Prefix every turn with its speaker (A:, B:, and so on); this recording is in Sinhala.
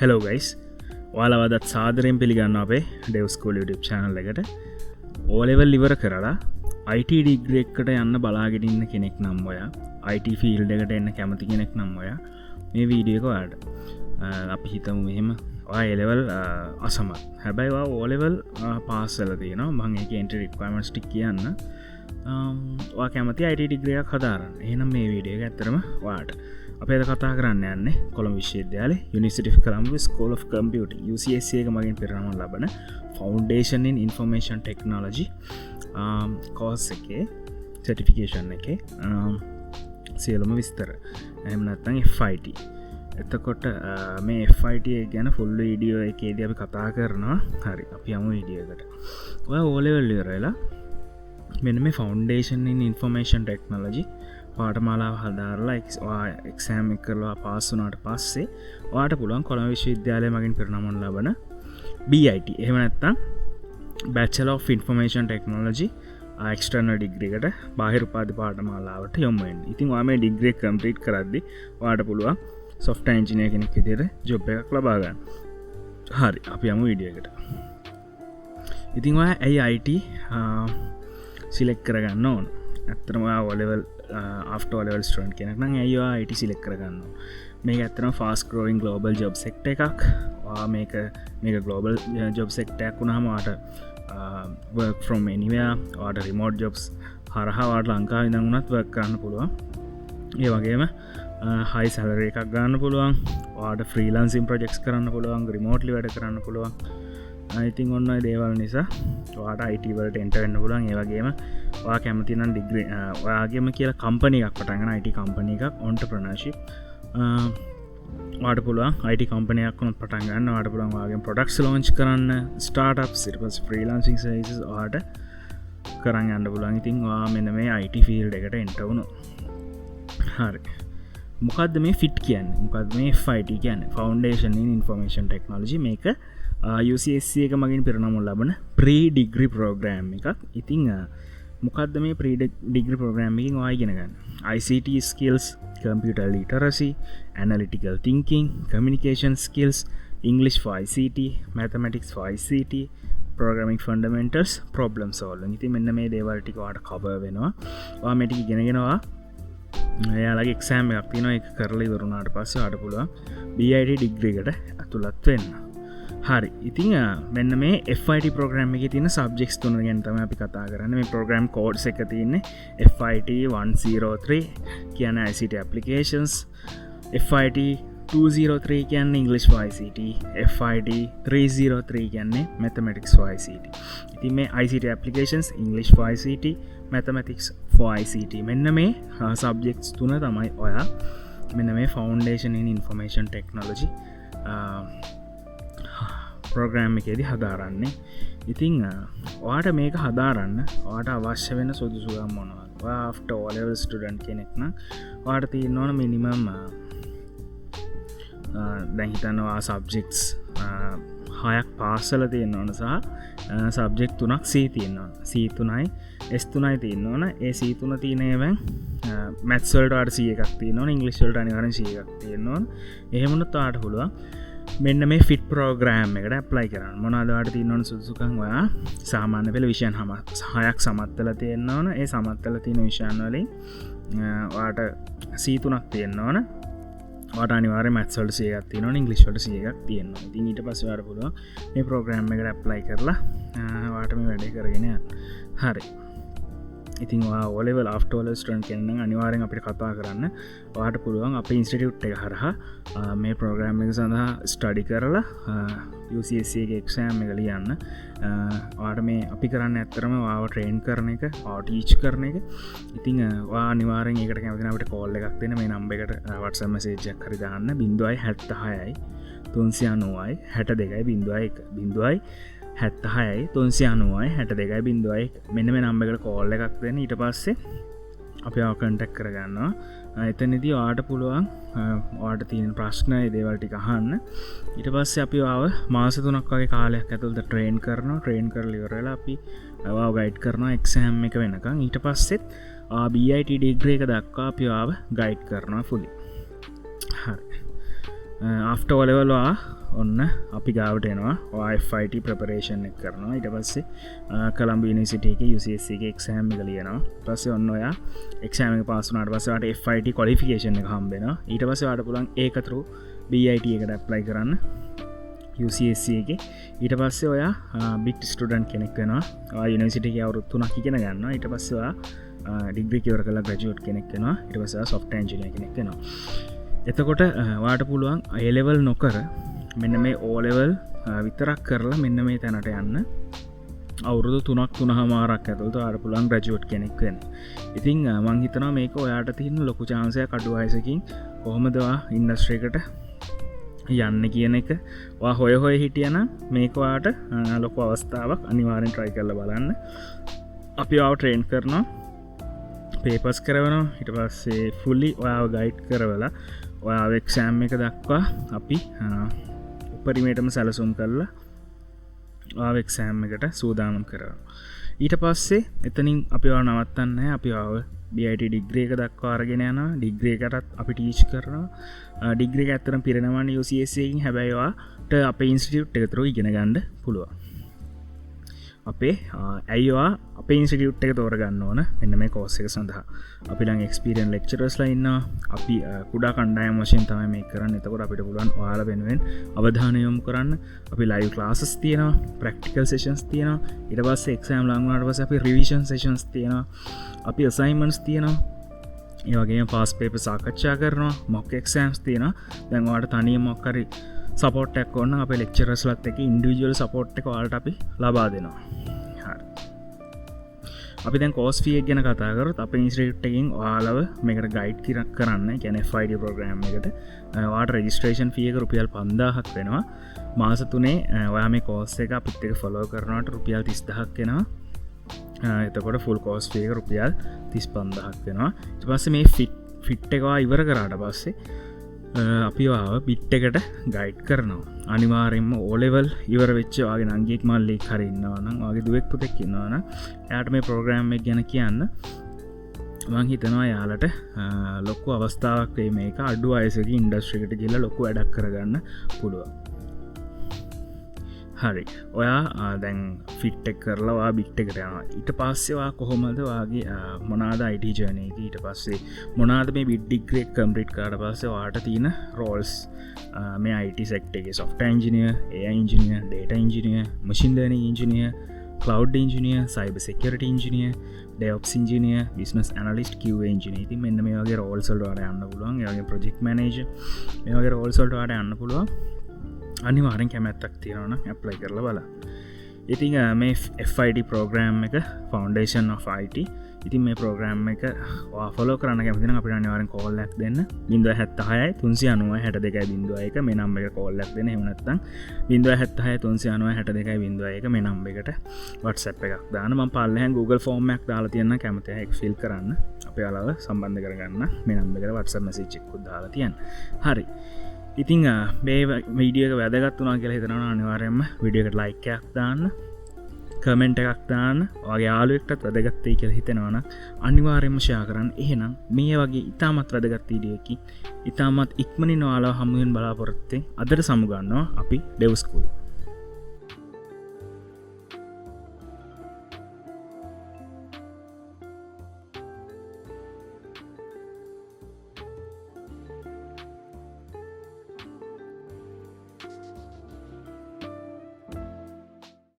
A: හෙලෝ ගයිස්, ඔයාලව අදත් සාදරයෙන් පිළිගන්න අපේ ඩෙව් ස්කූල් YouTube channel එකට. O level ඉවර කරලා IT degree එකකට යන්න බලාගෙන ඉන්න කෙනෙක් නම්, ඔයා IT field එකට එන්න කැමති කෙනෙක් නම්, ඔයා මේ වීඩියෝ එක ඔයාලට. අපි හිතමු මෙහෙම, ඔයා A level අසමත්. හැබැයි ඔයා O level pass වෙලා තියෙනවා. මං ඒකේ entry requirements ටික කියන්න. ඔයා කැමති IT degree එකක් හදාරන්න. එහෙනම් මේ වීඩියෝ එක ඇත්තටම ඔයාට. අපි අද කතා කරන්න යන්නේ කොළඹ විශ්වවිද්‍යාලයේ University of Colombo School of Computing, UCSC එක මගින් පිරිනමන ලබන Foundation in Information Technology course එකේ සර්ටිෆිකේෂන් එකේ සියලුම විස්තර. එහෙම නැත්නම් FIT. එතකොට මේ FIT එක ගැන ෆුල් වීඩියෝ එකේදී අපි කතා කරනවා. හරි, අපි යමු වීඩියෝ එකට. ඔයා O level ඉවර වෙලා මෙන්න මේ Foundation in Information Technology පාඨමාලාව හදාරලා ඔයා එක්සෑම් එක කරලා පාස් වුණාට පස්සේ ඔයාට පුළුවන් කොළඹ විශ්වවිද්‍යාලය මගින් පිරිනමන ලබන BIT, එහෙම නැත්නම් Bachelor of Information Technology external degree එකට, බාහිර උපාධි පාඨමාලාවට යොමු වෙන්න. ඉතින් ඔයා මේ ඩිග්‍රී එක කම්ප්ලීට් කරද්දි ඔයාට පුළුවන් සොෆ්ට්වෙයාර් ඉංජිනේර් කෙනෙක් විදිහට ජොබ් එකක් ලබා ගන්න. හරි, අපි යමු වීඩියෝ එකට. ඉතින් ඔයා ඇයි IT select කරගන්න ඕන? ඇත්තටම ඔයා O level, after O level student කෙනෙක් නම් ඇයි ඔයා IT select කරගන්න ඕන? මේක ඇත්තටම fast growing global job sector එකක්. ඔයා මේක මේක ග්ලෝබල් ජොබ් සෙක්ටර් එකක් වුණාම ඔයාට work from anywhere, ඔයාට රිමෝට් ජොබ්ස් හරහා ඔයාට ලංකාවේ ඉඳන් වුණත් වර්ක් කරන්න පුළුවන්. ඒ වගේම හයි සැලරි එකක් ගන්න පුළුවන්. ඔයාට ෆ්‍රීලාන්සින් ප්‍රොජෙක්ට්ස් කරන්න පුළුවන්, රිමෝට්ලි වැඩ කරන්න පුළුවන්. ඉතින් ඔන්න ඔය දේවල් නිසා ඔයාට IT වලට එන්ටර් වෙන්න පුළුවන්. ඒ වගේම ඔයා කැමති නම් ඩිග්‍රී ඔයාගේම කියලා කම්පැනි එකක් පටන් ගන්න, IT company එකක්, ඔන්ටර්ප්‍රනර්ෂිප්, ඔයාට පුළුවන් IT company එකක් වුණත් පටන් ගන්න. ඔයාට පුළුවන් ඔයාගේ ප්‍රොඩක්ට්ස් ලොන්ච් කරන්න, ස්ටාර්ට්අප්ස්, ඊට පස්සේ ෆ්‍රීලාන්සින් සර්විසස් ඔයාට කරන් යන්න පුළුවන්. ඉතින් ඔයා මෙන්න මේ IT field එකට එන්ටර් වුණොත්. හරි, මොකද්ද මේ ෆිට් කියන්නේ? මොකද්ද මේ FIT කියන්නේ? Foundation in Information Technology. මේක UCSC එක මගින් පිරිනමනු ලබන ප්‍රී ඩිග්‍රී ප්‍රෝග්‍රෑම් එකක්. ඉතින් මොකද්ද මේ ප්‍රී ඩිග්‍රී ප්‍රෝග්‍රෑම් එකකින් ඔයා ඉගෙන ගන්න? ICT skills, computer literacy, analytical thinking, communication skills, English for ICT, mathematics for ICT, programming fundamentals, problem solving. ඉතින් මෙන්න මේ දේවල් ටික ඔයාට කවර් වෙනවා. ඔයා මේ ටික ඉගෙනගෙන ඔයා එයාලගේ එක්සෑම් එකක් තියෙනවා. ඒක කරලා ඉවර වුණාට පස්සේ ඔයාට පුළුවන් BIT degree එකට ඇතුළත් වෙන්න. හරි, ඉතින් මෙන්න මේ FIT programme එකේ තියෙන සබ්ජෙක්ට්ස් තුන ගැන තමයි අපි කතා කරන්නේ. මේ ප්‍රෝග්‍රෑම් කෝඩ්ස් එක තියෙන්නේ FIT 103 කියන්නේ ICT applications, FIT 203 කියන්නේ English for ICT, FIT 303 කියන්නේ Mathematics for ICT. ඉතින් මේ ICT applications, English for ICT, Mathematics for ICT, මෙන්න මේ සබ්ජෙක්ට්ස් තුන තමයි ඔයා මෙන්න මේ Foundation in Information Technology programme එකේදී හදාරන්නේ. ඉතින් ඔයාට මේක හදාරන්න ඔයාට අවශ්‍ය වෙන සුදුසුකම් මොනවද? ඔයා ආෆ්ටර් O level student කෙනෙක් නම් ඔයාට තියෙන්න ඕන මිනිමම්, දැන් හිතන්න ඔයා සබ්ජෙක්ට්ස් හයක් පාස් වෙලා තියෙන්න ඕන සහ සබ්ජෙක්ට් තුනක් C තියෙන්න ඕන. C තුනයි S තුනයි තියෙන්න ඕන. ඒ C තුන තියෙන ඒවායින් මැත්ස් වලට ඔයාට C එකක් තියෙන්න ඕන, ඉංග්‍රීසි වලට අනිවාර්යෙන් C එකක් තියෙන්න ඕන. එහෙම වුණොත් ඔයාට පුළුවන් මෙන්න මේ ෆිට් ප්‍රෝග්‍රෑම් එකට ඇප්ලයි කරන්න. මොනවද ඔයාට තියෙන්න ඕන සුදුසුකම්? ඔයා සාමාන්‍ය පෙළ විෂයන් හයක් සමත් වෙලා තියෙන්න ඕන. ඒ සමත් වෙලා තියෙන විෂයන් වලින් ඔයාට C තුනක් තියෙන්න ඕන. ඔයාට අනිවාර්යයෙන් මැත්ස් වලට C එකක් තියෙන්න ඕන, ඉංග්‍රීසි වලට C එකක් තියෙන්න ඕන. ඉතින් ඊට පස්සේ ඔයාට පුළුවන් මේ ප්‍රෝග්‍රෑම් එකට ඇප්ලයි කරලා ඔයාට මේ වැඩේ කරගෙන යන්න. හරි, ඉතින් ඔයා O level, after O level student කෙනෙක් නම් අනිවාර්යෙන් අපිට කතා කරන්න. ඔයාට පුළුවන් අපේ ඉන්ස්ටිටියුට් එක හරහා මේ ප්‍රෝග්‍රෑම් එක සඳහා ස්ටඩි කරලා UCSC එකේ එක්සෑම් එක ලියන්න. ඔයාට මේ අපි කරන්නේ ඇත්තටම ඔයාව ට්‍රේන් කරන එක, ඔයාව ටීච් කරන එක. ඉතින් ඔයා අනිවාර්යෙන් ඒකට කැමති නම් අපිට කෝල් එකක් දෙන්න. මේ නම්බර් එකට WhatsApp message එකක් හරි දාන්න. 076යි 390යි 62යි 01, 076යි 390යි 62යි 01. මෙන්න මේ නම්බර් එකට කෝල් එකක් දෙන්න. ඊට පස්සේ අපි ඔයාව කන්ටැක්ට් කරගන්නවා. එතනදී ඔයාට පුළුවන් ඔයාට තියෙන ප්‍රශ්න, ඒ දේවල් ටික අහන්න. ඊට පස්සේ අපි ඔයාව මාස 3ක් වගේ කාලයක් ඇතුළත ට්‍රේන් කරනවා. ට්‍රේන් කරලා ඉවර වෙලා අපි ඔයාව ගයිඩ් කරනවා එක්සෑම් එක වෙනකන්. ඊට පස්සෙත් BIT degree එක දක්වා අපි ඔයාව ගයිඩ් කරනවා ෆුලි. හරි. ආෆ්ටර් ඕලෙවල් ඔයා ඔන්න අපි ගාවට එනවා. ඔයා FIT preparation එක කරනවා. ඊට පස්සේ කොලම්බෝ යුනිවර්සිටි එකේ UCSC එකේ එක්සෑම් එක ලියනවා. ඊට පස්සේ ඔන්න ඔයා එක්සෑම් එක පාස් වුණාට පස්සේ ඔයාට FIT qualification එක හම්බ වෙනවා. ඊට පස්සේ ඔයාට පුළුවන් ඒක through BIT එකට ඇප්ලයි කරන්න UCSC එකේ. ඊට පස්සේ ඔයා බිට් ස්ටුඩන්ට් කෙනෙක් වෙනවා. ඔයා යුනිවර්සිටි එකේ අවුරුදු 3ක් ඉගෙන ගන්නවා. ඊට පස්සේ ඔයා ඩිග්‍රී ඉවර කරලා ග්‍රැජුවේට් කෙනෙක් වෙනවා. ඊට පස්සේ ඔයා සොෆ්ට්වෙයාර් ඉන්ජිනියර් කෙනෙක් වෙනවා. එතකොට ඔයාට පුළුවන් A level නොකර මෙන්න මේ O level විතරක් කරලා මෙන්න මේ තැනට යන්න. අවුරුදු 3ක් 3.5ක් ඇතුළත ඔයාට පුළුවන් ග්‍රැජුවේට් කෙනෙක් වෙන්න. ඉතින් මං හිතනවා මේක ඔයාට තියෙන ලොකු චාන්ස් එකක්. අඩු වයසකින් කොහොමද ඔයා ඉන්ඩස්ට්‍රි එකට යන්න කියන එක ඔයා හොය හොය හිටියනම් මේක ඔයාට ලොකු අවස්ථාවක්. අනිවාර්යෙන් try කරලා බලන්න. අපි ඔයාව ට්‍රේන් කරනවා, පේපර්ස් කරවනවා. ඊට පස්සේ ෆුල්ලි ඔයාව ගයිඩ් කරවලා ඔයාව එක්සෑම් එක දක්වා අපි උපරිමයටම සැලසුම් කරලා ඔයාව එක්සෑම් එකට සූදානම් කරනවා. ඊට පස්සේ එතනින් අපි ඔයාව නවත්තන්නේ නැහැ. අපි ඔයාව BIT degree එක දක්වා අරගෙන යනවා. ඩිග්‍රී එකටත් අපි ටීච් කරනවා. ඩිග්‍රී එක ඇත්තටම පිරෙනවනේ UCSC එකකින්. හැබැයි ඔයාට අපේ ඉන්ස්ටිටියුට් එක through ඉගෙන ගන්න පුළුවන්. අපේ ඇයි ඔයා අපේ ඉන්ස්ටිටියුට් එක තෝරගන්න ඕන මෙන්න මේ කෝස් එක සඳහා? අපි ළඟ එක්ස්පීරියන්ස් ලෙක්චරර්ස්ලා ඉන්නවා. අපි කුඩා කණ්ඩායම් වශයෙන් තමයි මේක කරන්නේ. එතකොට අපිට පුළුවන් ඔයාලා වෙනුවෙන් අවධානය යොමු කරන්න. අපි ලයිව් ක්ලාසස් තියෙනවා, ප්‍රැක්ටිකල් සෙෂන්ස් තියෙනවා. ඊට පස්සේ එක්සෑම් ලඟ වුණාට පස්සේ අපි රිවිෂන් සෙෂන්ස් තියෙනවා. අපි අසයින්මන්ට්ස් තියෙනවා. ඒ වගේම පාස් පේපර් සාකච්ඡා කරනවා, මොක් එක්සෑම්ස් තියෙනවා. දැන් ඔයාලට තනියම මොකක් හරි සපෝට් එකක් ඕන නම් අපේ ලෙක්චරර්ස්ලත් එක්ක ඉන්ඩිවිජුවල් සපෝට් එක ඔයාලට අපි ලබා දෙනවා. හරි. අපි දැන් කෝස් ෆී එක ගැන කතා කරොත්, අපේ ඉන්ස්ටිටියුට් එකකින් ඔයාලව මේකට ගයිඩ් කරන්න, ඒ කියන්නේ FIT programme එකට ඔයාලට රෙජිස්ට්‍රේෂන් ෆී එක රුපියල් 5000ක් වෙනවා. මාස 3 ඔයා මේ කෝස් එක අපිත් එක්ක ෆලෝ කරනවට රුපියල් 30,000ක් වෙනවා. එතකොට ෆුල් කෝස් ෆී එක රුපියල් 35,000ක් වෙනවා. ඊට පස්සේ මේ ෆිට් එක ඔයා ඉවර කරාට පස්සේ අපි ඔයාව බිට් එකට ගයිඩ් කරනවා. අනිවාර්යෙන්ම ඕ ලෙවල් ඉවර වෙච්ච ඔයාගේ නංගියෙක් මල්ලියෙක් හරි ඉන්නවා නම්, ඔයාගේ දුවෙක් පුතෙක් ඉන්නවා නම්, එයාට මේ ප්‍රෝග්‍රෑම් එක ගැන කියන්න. මං හිතනවා යාලට ලොකු අවස්ථාවක් වෙයි මේක. අඩු වයසක ඉන්ඩස්ට්‍රි එකට ගිහලා ලොකු වැඩක් කරගන්න පුළුවන්. හරි, ඔයා දැන් ෆිට් එක කරලා ඔයා බිට් එකට යනවා. ඊට පස්සේ ඔයා කොහොමද ඔයාගේ මොනවාද IT journey එක? ඊට පස්සේ මොනවාද මේ බිට් ඩිග්‍රී එක කම්ප්ලීට් කරාට පස්සේ ඔයාට තියෙන රෝල්ස් මේ IT sector එකේ? Software engineer, AI engineer, data engineer, machine learning engineer, cloud engineer, cyber security engineer, DevOps engineer, business analyst, QA engineer. ඉතින් මෙන්න මේ වගේ රෝල්ස් වලට ඔයාලට යන්න පුළුවන්. ඒ වගේම ප්‍රොජෙක්ට් මැනේජර්, මේ වගේ රෝල්ස් වලට ඔයාලට යන්න පුළුවන්. අනිවාර්යෙන් කැමැත්තක් තියෙනවා නම් ඇප්ලයි කරලා බලන්න. ඉතින් මේ FIT programme එක Foundation of IT. ඉතින් මේ ප්‍රෝග්‍රෑම් එක ඔයා ෆලෝ කරන්න කැමති නම් අපිට අනිවාර්යෙන් කෝල් එකක් දෙන්න. 076 390 62 01 මේ නම්බර් එකට කෝල් එකක් දෙන්න. එහෙම නැත්නම් 076 390 62 01 මේ නම්බර් එකට WhatsApp එකක් දාන්න. මම පල්ලෙහාන් Google form එකක් දාලා තියන්නම්. කැමති අය ඒක ෆිල් කරන්න. අපි ඔයාලව සම්බන්ධ කරගන්න මේ නම්බර් එකට WhatsApp message එකකුත් දාලා තියන්න. හරි. ඉතින් මේ වීඩියෝ එක වැදගත් වුණා කියලා හිතනවා නම් අනිවාර්යයෙන්ම වීඩියෝ එකට ලයික් එකක් දාන්න, කමෙන්ට් එකක් දාන්න. ඔයාගේ යාළුවෙක්ටත් වැදගත් වෙයි කියලා හිතෙනවා නම් අනිවාර්යයෙන්ම ෂෙයා කරන්න. එහෙනම් මේ වගේ ඉතාමත් වැදගත් වීඩියෝ එකකින් ඉතාමත් ඉක්මනින් ඔයාලව හමු වෙන බලාපොරොත්තුවෙන් අදට සමුගන්නවා අපි ඩෙව් ස්කූල්.